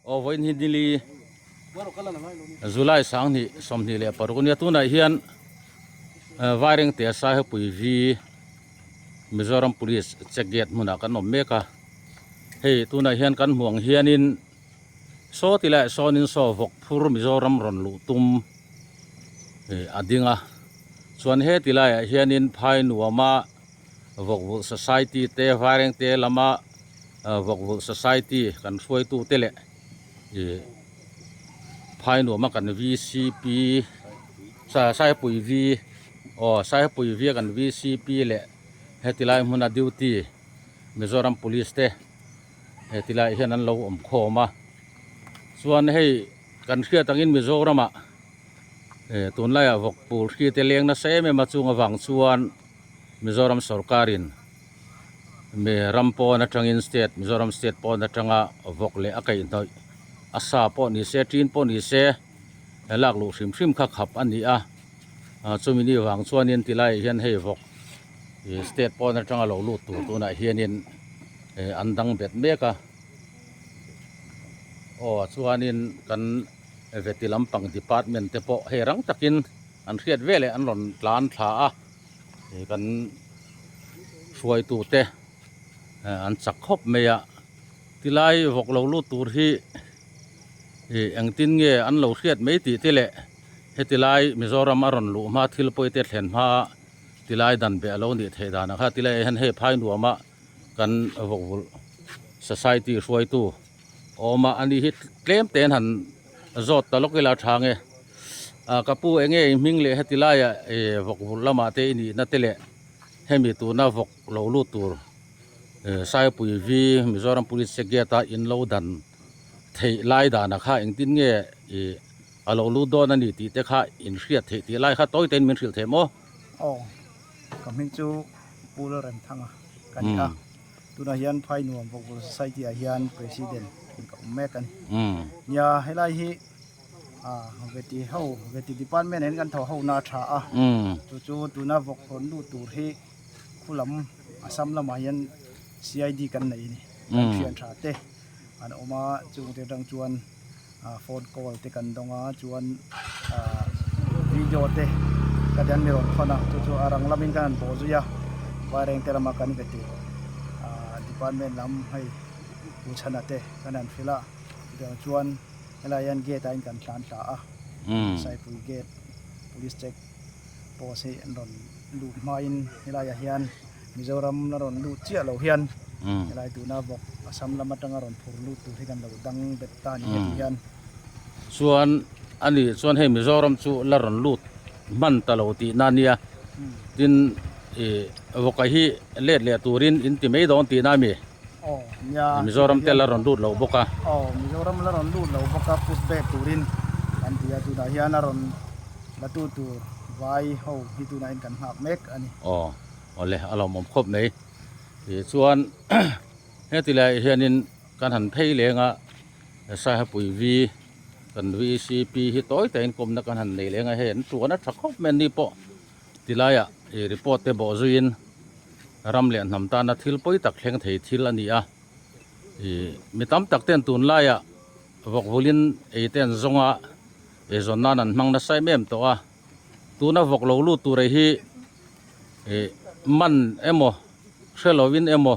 Aw vawiin hi nili July sanghnih 26 ania tunah hian Vairengte Saihapui V Mizoram Police check gate hmunah kan awm mek a hei tunah hian kan hmuh ang hianin saw ti laiah sawnin saw vawk phur Mizoram rawn luh tum ih a ding a chuan heti laiah hianin phai nuama Vawkvulh Society te Vairengte lama Vawkvulh Society kan hruaitu te leh ih phai nuama kan VCP Saipui V aw Saipui V a kan VCP leh heti lai hmuna duty Mizoram Police te heti laiah hian an lo awm khawm a chuan hei kan hriat angin Mizoramah eh tunlaiah vawkpul hri te leng nasa em em a chung avang chuan. Mizoram sorkarin mi ram pawn atangin state Mizoram state pawn atanga vawk leh a kaihhnawih a sa pawh ni se tin pawh ni se lak luh hrim hrim kha khap a ni a chumi ni vang chuanin ti laiah hian hei vawk ih state pawn atanga lo lut tur tunah hianin eh an dang bet mek a aw chuanin kan veti lampang department te pawh hei rang takin an hriat veleh an rawn tlan thla a. Ih kan hruaitu te an chak khawp mai a tilai vawk lo lut tur hi ih engtin nge an lo hriat mai tih te leh heti lai Mizoram a rawn luh hma thil pawi te thlen hma tilai dan beh a lo nih theih danah kha tilai ah hian hei phai nuama kan vawk vulh society hruaitu. Awm a ani hi tlem te an han zawt ta lawk ila tha nge ah ka pu eng nge i hming leh heti laiah ih vawk vulh lamah te i nihna te leh hemi tuna vawk lo lut tur ih Saipui V Mizoram Police check gate a in lo dan theih lai danah kha engtin nge ih a lo lut dawn a ni tih te kha in hriat theih tih lai kha tawi tein min hrilh theih maw? Aw ka hming chu Pu Lalremthanga ka ni a. Tunah hian Phai Nuam Vawkvul Society ah hian President in ka awm mek a ni. Nia helai hi Veti ho Veti Department ah hian kan tho ho na a tha a. Chu chu tuna vawk rawn lut tur hi khulam Assam lamah hian CID kan nei a ni. Kan thian tha te an awm a chungte atang chuan. Phone call te kan dawng a chuan ah video te ka ti an mi rawn thawn a chu chu a rang lamin kan han bawh zui a vairengte lama kan ve tih ah department lam hei pu chhana te kan han hrilh a chutiang chuan helai hian gate ah hian kan tlan thla a saipui gate police check post hi an rawn lut hmain helaiah hian. Mizoram la rawn lut chiah lo hian helai tuna vawk Assam lam atanga rawn phur lut tur hi kan lo dang bet ta a ni heti hian. Chuan a nih chuan hei Mizoram chu la rawn lut hman ta lo tihna a nia tin ih vawka hi let leh turin in ti mai dawn tihna a mi? Aw nia Mizoram te la rawn lut lo bawk a. Aw Mizoram la rawn lut lo bawk a push back turin kan ti a tunah hian a rawn la tu tur vai ho hi tunah hian kan nghak mek a ni. Aw. Awle a lawmawm khawp mai tichuan heti laiah hianin kan han phei leng a Saihapui V kan VCP hi tawi takin kawmna kan han nei leng a hei an tuan a tha khawp mai an ni pawh tilaiah ih report te bawh zuiin ram leh hnam tana thil pawi tak thleng thei thil a ni a ih mi tam tak ten tunlaiah vawk vulin ei te an zawng a eizawn nan an hmang nasa em em tawh a. Tuna vawk lo lut tur hi ih man emaw hre lovin emaw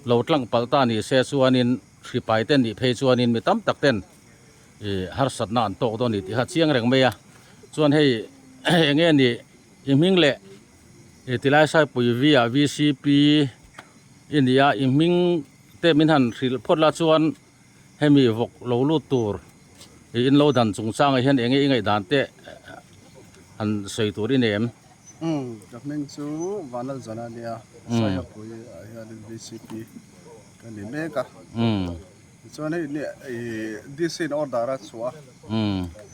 lo tlang palh ta ni se chuanin hripai te nih phei chuanin mi tam tak ten ih harsatna an tawk dawn a ni tih kha a chiang reng mai a chuan hei eng nge ni i hming leh ih tilai saipui V ah VCP i ni a i hming te min han hrilh phawt la chuan. Hemi vawk lo lut tur ih in lo dan chungchangah hian enge i ngaihdan te han sawi tur i nei em? Umm ka hming chu Vanlalzana a nia, Saihapui ah hianin VCP ka ni mek a. Tichuan hei ih DC in order a chhuah a,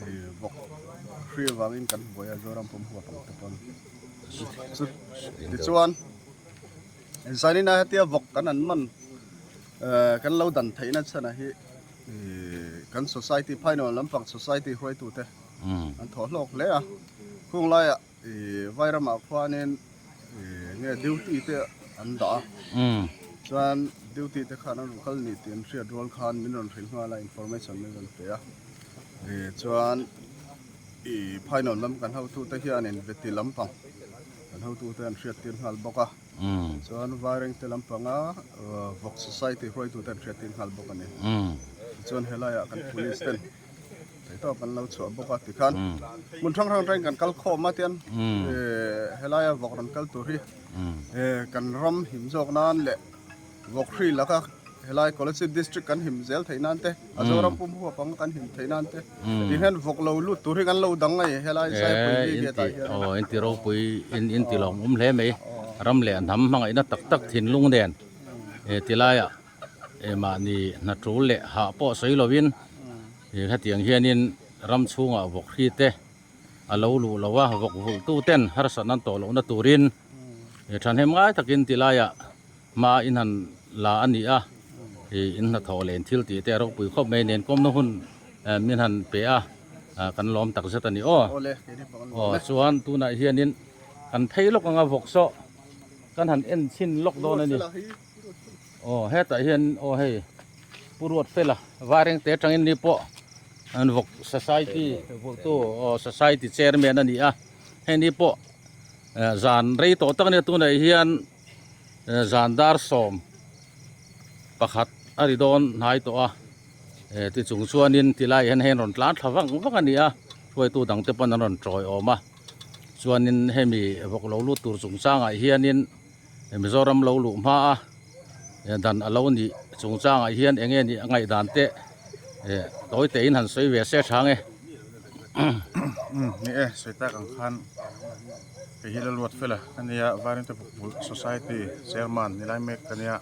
ih vawk hri avangin kan buai a Zoram pawm huap ang te pawn. Tichuan zanin a hetia vawk kan an man. Kan lo dan theihna chhanah hi kan society final lampang society hruaitute an thawh hlawk hle a, khung laiah Vairamah khuanin nge duty te an dah a, chuan Duty te khan an rawn kal ni tih an hriat rual khan min rawn hrilh nghal a, information min rawn pe a. Chuan ih Phainuam lam kan hotute hianin Veti lampang kan hotute an hriattir nghal bawk a. Chuan Vairengte lampanga Vawk Society hruaitute an hriattir nghal bawk a ni. Tichuan helaiah kan police ten theihtawp an lo chhuah bawk a tikhan hmun hrang hrang atangin kan kal khawm a tian helaia vawk rawn kal tur hi kan ram him zawk nan leh vawk hri laka helai Kolasib district kan him zel theih nan te a Zoram pum huap anga kan him theih nan te tihian vawk lo lut tur hi kan lo dang a ni helai Saipui hi gate ah hian aw inti ropui inti lawmawm hle mai ram leh hnam hmangaihna tak tak thinlung nen tilaiah Mahni hna tul leh hah pawh sawi lovin hetiang hianin ram chhungah vawk hri te a lo luh lo a, vawk vulh tu ten harsatna an tawh lohna turin thahnem ngai takin ti laiah hma in han la a ni a, in hnathawh leh in thil tih te a ropui khawp mai nen kawmna hun min han pe a, kan lawm tak zet a ni aw. Aw chuan tunah hianin kan phei lawk anga vawk saw kan han en chhin lawk dawn a ni. Aw hetah hian aw hei Pu Ruatfela Vairengte atangin ni pawh an vawk society vulhtu aw society chairman a ni a hei ni pawh zan rei tawh tak a nia tunah hian zan dar 11 a ri dawn hnai tawh a tichung chuanin tilai hian hei an rawn tlan thla vang vang a ni a hruaitu dangte pawn an rawn tawiawm a chuanin hemi vawk lo lut tur chungchangah hianin. Mizoram lo luh hma a dan a lo nih chungchangah hian eng nge nih a ngaihdan te tawi tein han sawi ve se tha nge. Umm ni e sawi tak ang khan kei hi Laluat Fela ka nia Vairengte Bukvulh Society Chairman ni lai mek ka nia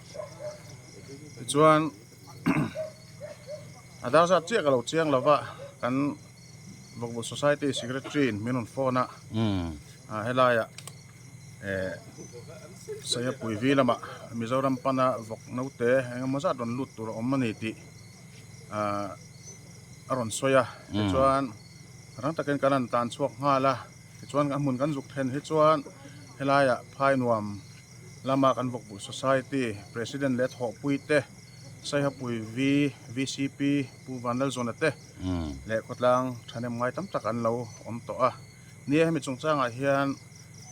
tichuan a dar zat chiah ka lo chiang lova kan Bukvulh Society Secretary in min rawn phone a helaiah. Eh Saia Puivi lamah Mizoram pana vawk naute eng emaw zat rawn lut tur a awm a ni tih ah a rawn sawi a tichuan rang takin kan han tan chhuak nghal a tichuan a hmun kan zuk then hi chuan helaiah phai nuam lama kan vawk buh society president leh thawhpui te Saiha Puivi VCP Pu Vanlalzawna te leh khawtlang thahnem ngai tam tak an lo awm tawh a. Nia hemi chungchangah hian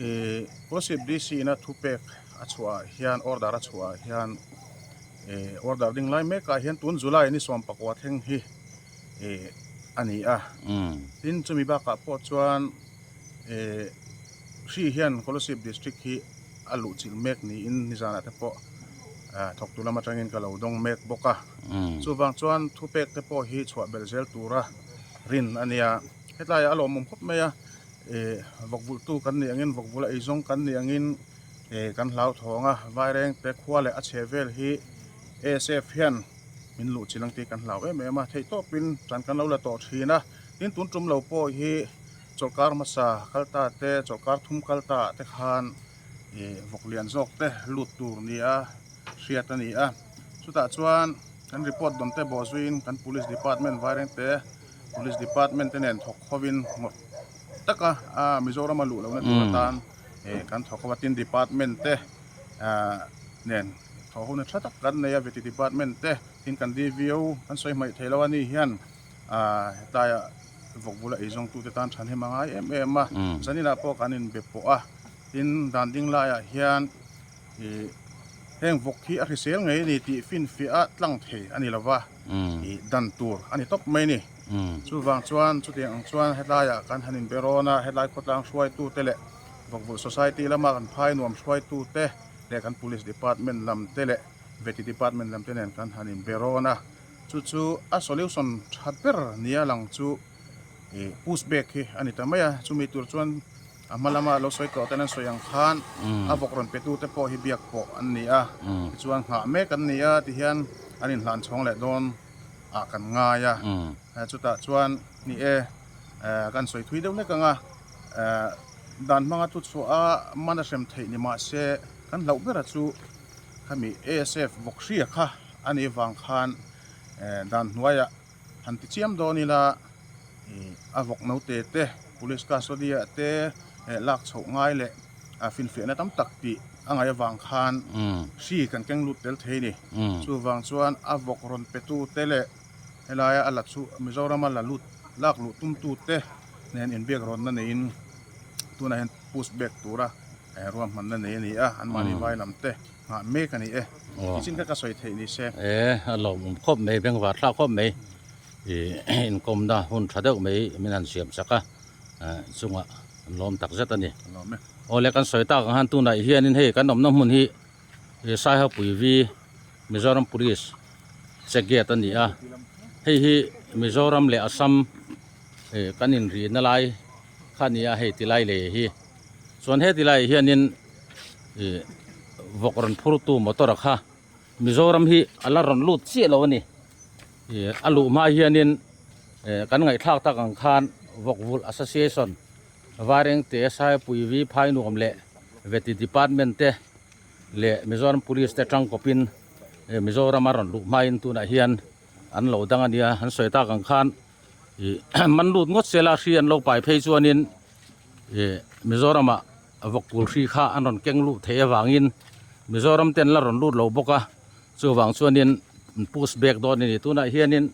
ih Kolasib DC ina thupek a chhuah ah hian order a chhuah ah hian ih order ding lai mek ah hian tun July ni 19 thleng hi ih a ni a tin chumi bakah pawh chuan ih hri hian Kolasib district hi a luh chilh mek niin nizanah te pawh thawktu lam atangin ka lo dawng mek bawk a chuvang chuan thupek te pawh hi chhuah belh zel tura rin a nia. Hetlaiah a lawmawm khawp mai a, eh vawk vulhtu kan nih angin vawk vula eizawng kan nih angin eh kan hlauthawng a, Vairengte khua leh a chhe vel hi ASF hian min luh chin ang tih kan hlau em em a, theihtawpin tan kan lo la tawh thin a, tin tun tum lo pawh hi chawlhkar hmasa kal ta te chawlhkar thum kal ta ah te khan eh vawk lian zawk te lut tur nia hriat a ni a, chutah chuan kan report dawn te bawhzuiin kan police department Vairengte Police department te nen thawk hovin ngawt taka Mizoram a luh lohna tur atan kan thawk ho a, tin department te nen thawh hona tha tak kan nei a, veti department te tin kan DVO kan sawi hmaih theih lo a ni hian hetlaiah vawk bula eizawngtute tan thahnem a ngai em em a, zaninah pawh kan inbe pawh a, tin dan ding laiah hian ih heng vawk hi a hrisel ngei a ni tih finfiah a tlang thei a ni lova ih dan tur a ni tawp mai a ni. Chuvang chuan chutiang ang chuan hetlaiah kan han inbe rawn a, hetlai khawtlang hruaitute leh Vawkvulh Society lama kan phai nuam hruaitute leh kan Police Department lam te leh Veti Department lam te nen kan han inbe rawn a, chu chu a solution tha ber nia lang chu ih push back hi a ni ta mai a, chumi tur chuan a hma lama lo sawi tawh ten an sawi ang khan a vawk rawn pe tute pawh hi biak pawh an ni a tichuan nghah mek an ni a tihian an inhlan chhawng leh dawn ah kan ngai a chutah chuan ni e kan sawi thui deuh hlek ang a dan hmanga thu chhuah a man a hrem theih ni mahse kan hlauh bera chu khami ASF vawk hria kha a nih vang khan dan hnuaiah Han ti chiam dawn ila ih a vawk naute te police custody ah te lak chhoh ngai leh finfiahna tam tak tih a ngaih avang khan hri kan keng lut tel thei a ni. Chuvang chuan a vawk rawn petu te leh helaia a la chu Mizorama la lut lak luh tumtu te nen inbiak rawnna neiin tunah hian push back tura ruahmanna nei a ni a, anmahni vai lam te nghah mek a ni e. Tichin kha ka sawi theih ni se. E, a lawmawm khawp mai, bengvar thlak khawp mai. Ih inkawmna hun tha deuh mai min han siam chak a, chungah an lawm tak zet a ni. Awle kan sawi tak ang khan tunah hianin hei kan awmna hmun hi Saihapuii V Mizoram Police check gate a ni a, hei hi Mizoram leh Assam kan inrihna lai kha a ni a hei tilai lei hi. Chuan heti laiah hianin ih vawk rawn phurtu motor a kha Mizoram hi a la rawn lut chiah lo a ni. Ih a luh hma hianin eh kan ngaihthlak tak ang khan vawk vulh association Vairengte Saipui V Phainuam leh Veti department te leh Mizoram police te tangkawpin eh Mizoram a rawn luh hmain tunah hian an lo dang a nia an sawi tak ang khan ih man lut ngawt sela hri an lo pai phei chuanin ih Mizoram ah vawk pul hri kha an rawn keng luh theih avangin Mizoram te an la rawn lut lo bawk a chuvang chuanin push back dawn a ni tunah hianin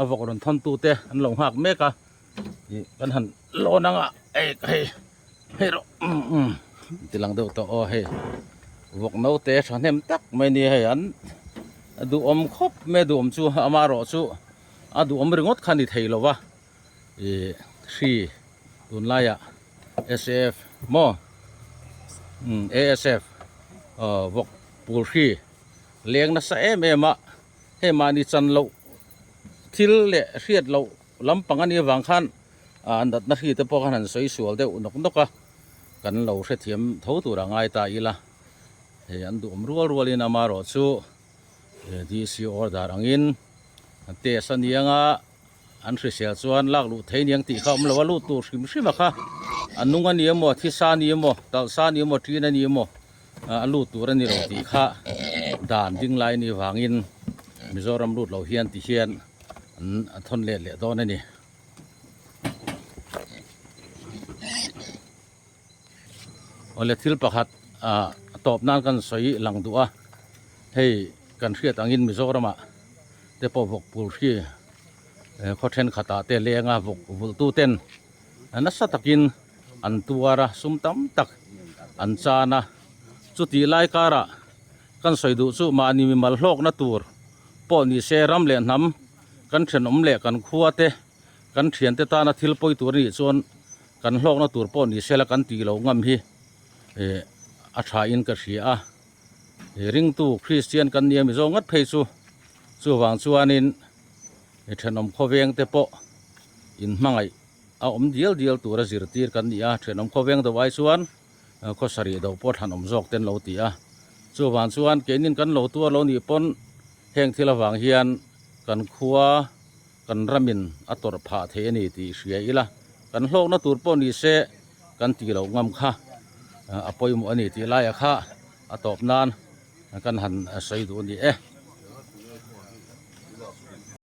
a vawk rawn thawn tu te an lo nghak mek a ih kan han lawn ang a hei hei hei rawh umm ti lang deuh tawh aw hei vawk naute thahnem tak mai a ni hei an duhawm khawp mai a duhawm chu amaherawhchu a duhawm ringawt kha a ni thei lo va ih hri tunlaiah S_A_F maw umm A_S_F aw vawk pul hri leng nasa em em a hei mahni chan loh thil leh hriat loh lampang a nih avang khan ah natna hri te pawh khan han sawi sual deuh nawk nawk a kan lo hrethiam tho tur a ngai ta ila hei an duhawm rual rualin amaherawh chu D_C order angin test a ni anga. An hrisel chuan lak luh thei niang tih kha awm lo a, lut tur hrim hrim a kha. A nung a ni emaw, thisa a ni emaw, talhsa a ni emaw, ṭin a ni emaw, a lut tur a ni lo tih kha dan ding lai a nih vangin Mizoram lut lo hian ti hian an thawn let leh dawn a ni. Awle thil pakhat ah tawp nan kan sawi lang duh a, hei kan hriat angin Mizoramah te pawh vawk pul hri khaw thenkhatah te lenga vawk vulh tu ten nasa takin an tuar a, sum tam tak an chan a, chutih lai karah kan sawi duh chu mahni mimal hlawkna tur pawh ni se ram leh hnam kan thenawm leh kan khua te kan thiante tana thil pawi tur a nih chuan kan hlawkna tur pawh ni sela kan tih loh ngam hi eh a tha in ka hria a ih ringtu Kristian kan nia Mizo ngat phei chu chuvang chuanin ih thenawm khawveng te pawh in hmangaih a awm dial dial tura zirtir kan ni a thenawm khawveng do ai chuan khaw sarih do pawh thlanawm zawk te an lo ti a chuvang chuan keinin kan lo tuar lo nih pawn heng thil avang hian kan khua. Kan ramin a tawrh phah thei a ni tih hria ila, kan hlawkna tur pawh ni se kan tih loh ngam kha a pawimawh a ni tih laiah kha a tawp nan kan han sawi duh a ni e.